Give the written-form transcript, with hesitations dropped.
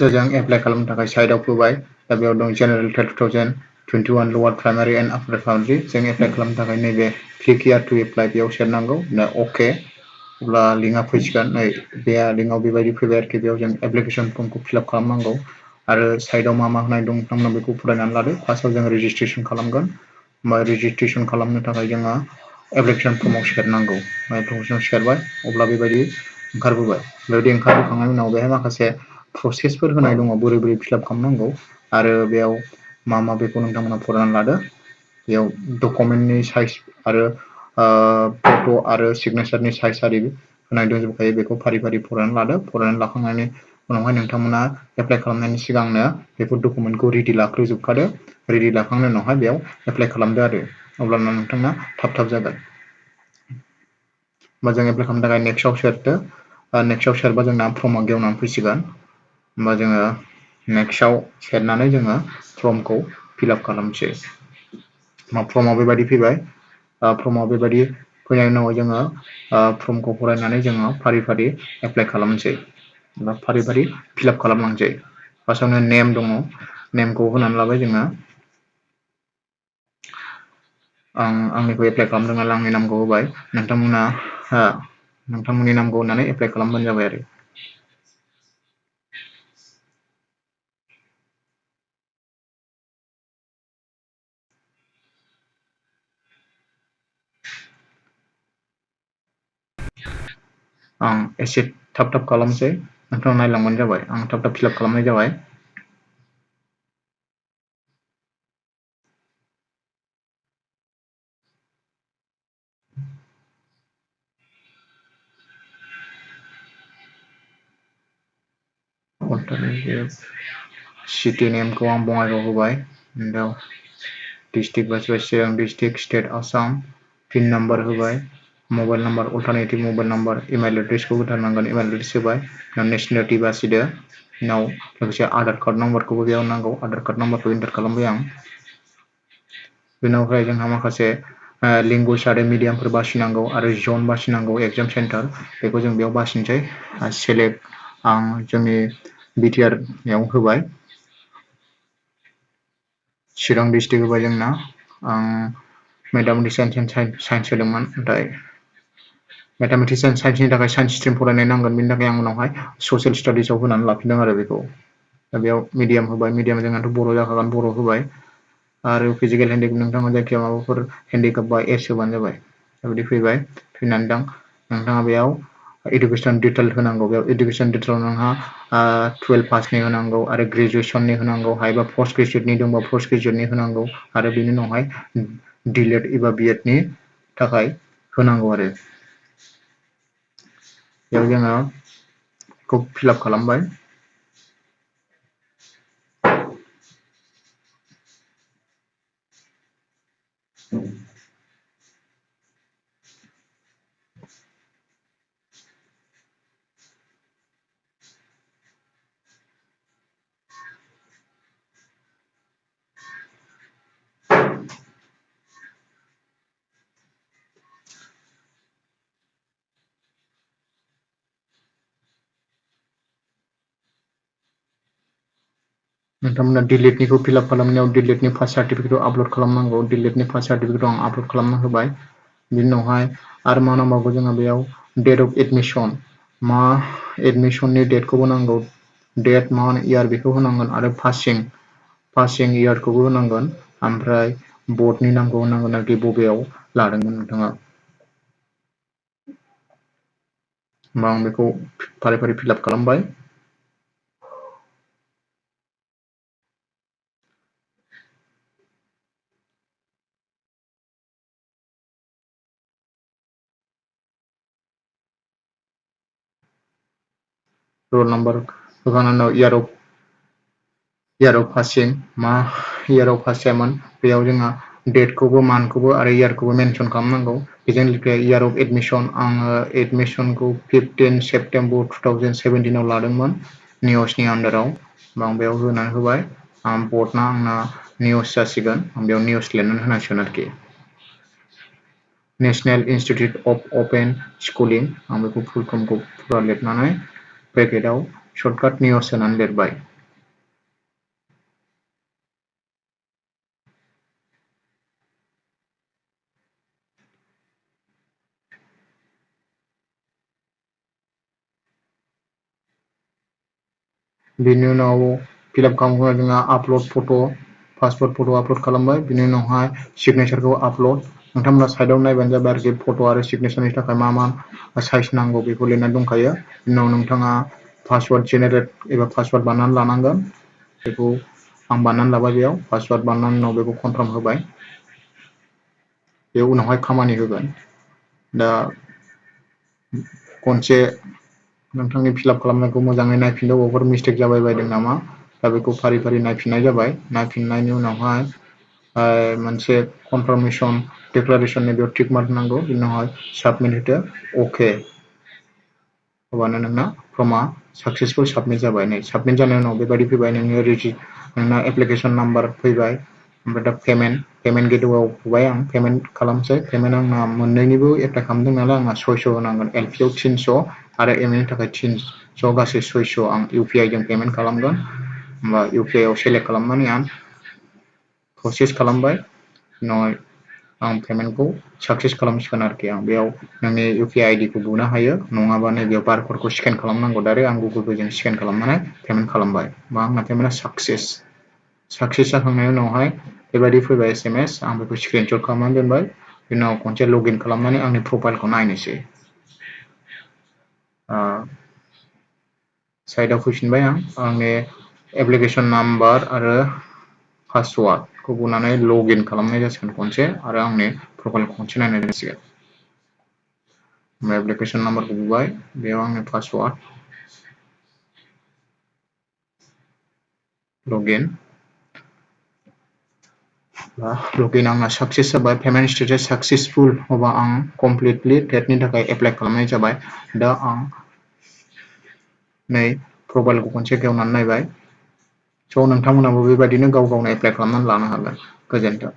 जों एप्लाइ खालामनो थाखाय साइडआव फैबाय दा बेयाव दं जेनेरेल 2021 लोवार प्राइमारि एन्ड आपार प्राइमारि जों एप्लाइ खालामनो थाखाय नैबे क्लिक हियार टु एप्लाइ बेयाव सेरनांगौ दा अके अब्ला लिंकआ फैसिगोन नै बे लिंकआव बेबायदि फैबाय आरोखि बेयाव जों एप्लिकेसन फर्मखौ फिलआप खालामनांगौ आरो साइडआव मा होनाय दं नोंथांमोना बेखौ फरायनानै लादो फार्स्टआव जों रेजिस्ट्रेसन खालामगोन होमबा रेजिस्ट्रेसन खालामनो थाखाय जोङो एप्लिकेसन फर्माव सेरनांगौ एप्लिकेसन सेरबाय अब्ला बेबायदि ओंखारबोबाय बेबायदि ओंखारबोखांनायनि उनाव बेहाय माखासे प्रसेसफोर होनाय दङ बोरै बोरै फिलआप खालामनांगौ आरो बेयाव मा बेखौ नोंथांमोना फरायनानै लादो बेयाव डकुमेन्टनि साइज आरो फट' आरो सिगनेचारनि साइज आरि होनाय दंजोबखायो बेखौ फारि फारि फरायनानै लादो फरायनानै लाखांनायनि उनावहाय नोंथांमोना एप्लाइ खालामनायनि सिगांनो बेफोर डकुमेन्टखौ रेडि लाखांजोबखादो रेडि लाखांनायनि उनावहाय बेयाव एप्लाइ खालामदो आरो अब्लाना नोंथांना थाब जागोन होमबा जों एप्लाइ खालामनो थाखाय नेक्स्टआव सेरदो नेक्स्टआव सेरबा जोंना फर्मआ गेवनानै फैसिगोन होमबा जोङो नेक्स्टआव सेरनानै जोङो फर्मखौ फिलआप खालामसै फर्मआव बेबायदि फैबाय फर्मआव बेबायदि फैनायनि उनाव जोङो फर्मखौ फरायनानै जोङो फारि फारि एप्लाइ खालामसै बा फारि फारि फिलआप खालामलांसै फार्स्टआवनो नेम दङ नेमखौ होनानै लाबाय जोङो आंनिखौ एप्लाइ खालामदों नालाय आंनि नामखौ होबाय नोंथांमोना नोंथांमोननि नामखौ होनानै एप्लाइ खालामबानो जाबाय आरो आं एसे थाब खालामसै नोंथाङा नायलांबानो जाबाय आं थाब फिलआप खालामनाय जाबाय सिटि नेमखौ आं बङाइगाव होबाय डिस्ट्रिक्ट बासिबाय Chirang district state Assam pin number होबाय mobile number alternative mobile number email एड्रेसखौ होथारनांगोन इमेल एड्रेस होबाय नेसनेलिटि बासिदो उनाव लोगोसे आधार कार्ड नाम्बारखौबो बेयाव नांगौ आधार कार्ड नाम्बारखौ एन्टार खालामबाय आं बेनावहाय जोंहा माखासे लेंगुवेज आरो मिडियामफोर बासिनांगौ आरो जन बासिनांगौ एग्जाम सेन्टार बेखौ जों बेयाव बासिनोसै सेलेक्ट आं जोंनि बिटिआरआव होबाय चिरां डिस्ट्रिक्ट होबाय जोंना आं मेथामेटिक्स एन्ड साइन्स होदोंमोन नाथाय मेथामेटिक्स एन्ड साइन्सनि थाखाय साइन्स स्ट्रिम फरायनाय नांगोन बेनि थाखाय आं उनावहाय ससियेल स्टाडिसाव होनानै लाफिनदों आरो बेखौ दा बेयाव मिडियाम होबाय मिडियाम जोंनाथ' बर' जाखागोन बर' होबाय आरो फिजिकेल हेन्डिकेप नोंथाङा जायखिया माबाफोर हेन्डिकेप बा एस होबानो जाबाय दा बिदि फैबाय फैनानै नोंथाङा बेयाव इडुकेसन डिटेल होनांगौ बेयाव इडुकेसन डिटेलाव नोंहा 12 पासनि होनांगौ आरो ग्रेजुवेसननि होनांगौ हायोबा पोस्ट ग्रेजुवेटनि दंबा पोस्ट ग्रेजुवेटनि होनांगौ आरो बेनि उनावहाय डिलेड एबा बिएडनि थाखाय होनांगौ आरो बेयाव जोङो बेखौ फिलआप खालामबाय नोंथांमोना डिलेटनिखौ फिलआप खालामनायाव डिलेटनि फार्स्ट सार्टिफिकेटखौ आपल'ड खालामनांगौ डिलेटनि फार्स्ट सार्टिफिकेटखौ आं आपल'ड खालामना होबाय बिनि उनावहाय आरो मा नांबावगौ जोंहा बेयाव डेट अफ एडमिसन मा एडमिसननि डेटखौबो नांगौ डेट मान इयार बेखौ होनांगोन आरो पासिं इयारखौबो होनांगोन ओमफ्राय बर्डनि नामखौ होनांगोन आरोखि बबेयाव लादोंमोन नोंथाङा होमबा आं बेखौ फारि फारि फिलआप खालामबाय रोल नाम्बार होखांनायनि उनाव इयार अफ पासिं मा इयाराव पास जायामोन बेयाव जोंहा डेटखौबो मान्थखौबो आरो इयारखौबो मेनसन खालामनांगौ बेजों लोगोसे इयार अफ एडमिसन आङो एडमिसनखौ 15 सेप्तेम्बर 2017 लादोंमोन निउसनि आन्दाराव आं बेयाव होनानै होबाय बर्डना आंना निउस जासिगोन आं बेयाव निउस लिरनानै होनांसिगोन आरोखि नेशनेल इन्सटिटिउट अफ अपेन स्कुलिं आं बेखौ फुल फर्मखौ फुरा लिरनानै ब्रेकेटआव सर्टकाट निउस होनानै लिरबाय बिनि उनाव फिलआप खालामखांनानै जोंहा आपल'ड फट' पासपर्ट फट' आपल'ड खालामबाय बिनि उनावहाय सिगनेचारखौ आपल'ड नोंथांमोना साइडआव नायबानो जाबाय आरोखि फट' आरो सिगनेचारनि थाखाय मा साइज नांगौ बेखौ लिरनानै दंखायो बिनि उनाव नोंथाङा पासवर्ड जेनेरेट एबा पासवर्ड बानायनानै लानांगोन बेखौ आं बानायनानै लाबाय बेयाव पासवर्ड बानायनायनि उनाव बेखौ कनफार्म होबाय बे उनावहाय खामानि होगोन दा खनसे नोंथांनि फिलआप खालामनायखौ मोजाङै नायफिनदो बबेयावबाफोर मिस्टेक जाबाय बायदों नामा दा बेखौ फारि फारि नायफिननाय जाबाय नायफिननायनि उनावहाय मोनसे कनफार्मेसन डिक्लारेसननि बेयाव टिक मार्क नांगौ बिनि उनावहाय साबमिट होदो अके होबानो नोंना फर्मा साक्सेसफुल साबमिट जाबाय नै साबमिट जानायनि उनाव बेबायदि फैबाय नोंना एप्लिकेसन नाम्बार फैबाय ओमफ्राय दा पेमेन्ट गेटवेआव होबाय आं पेमेन्ट खालामसै पेमेन्ट आंना मोननैनिबो एप्लाइ खालामदों नालाय आंना 600 होनांगोन एलपिआव 300 आरो एमएनि थाखाय 300 गासै 600 आं इउपिआइ जों पेमेन्ट खालामगोन होमबा इउपिआइ आव सेलेक्ट खालामनानै आं प्रसेस खालामबाय उनावहाय आं पेमेन्टखौ साक्सेस खालामसिगोन आरोखि आं बेयाव नोंनि इउपिआइ आइडिखौ बुनो हायो नङाबा नैबेयाव बारक'डखौ स्केन खालामनांगौ डाइरेक्ट आं गुगोल पेजों स्केन खालामनानै पेमेन्ट खालामबाय होमबा आंना पेमेन्टआ साक्सेस जाखांनायनि उनावहाय बेबायदि फैबाय एसएमएस आं बेखौ स्क्रिनशट खालामनानै दोनबाय बिनि उनाव खनसे लगइन खालामनानै आंनि प्रफाइलखौ नायनोसै साइडआव फैफिनबाय आं आंनि एप्लिकेसन नाम्बार आरो पासवार्डखौ बुनानै लगइन खालामनाय जासिगोन खनसे आरो आंनि प्रफाइलखौ खनसे नायनाय जासिगोन एप्लिकेसन नाम्बारखौ बुबाय बेयाव आंनि पासवार्ड लगइन आंना साक्सेस जाबाय पेमेन्ट स्टेटास साक्सेसफुल अब्ला आं कमप्लिटलि टेटनि थाखाय एप्लाइ खालामनाय जाबाय दा आं नै प्रफाइलखौ खनसे खेवनानै नायबाय स' नोंथांमोनाबो बेबायदिनो गाव गावनो एप्लाइ खालामनानै लानो हागोन गोजोन्थों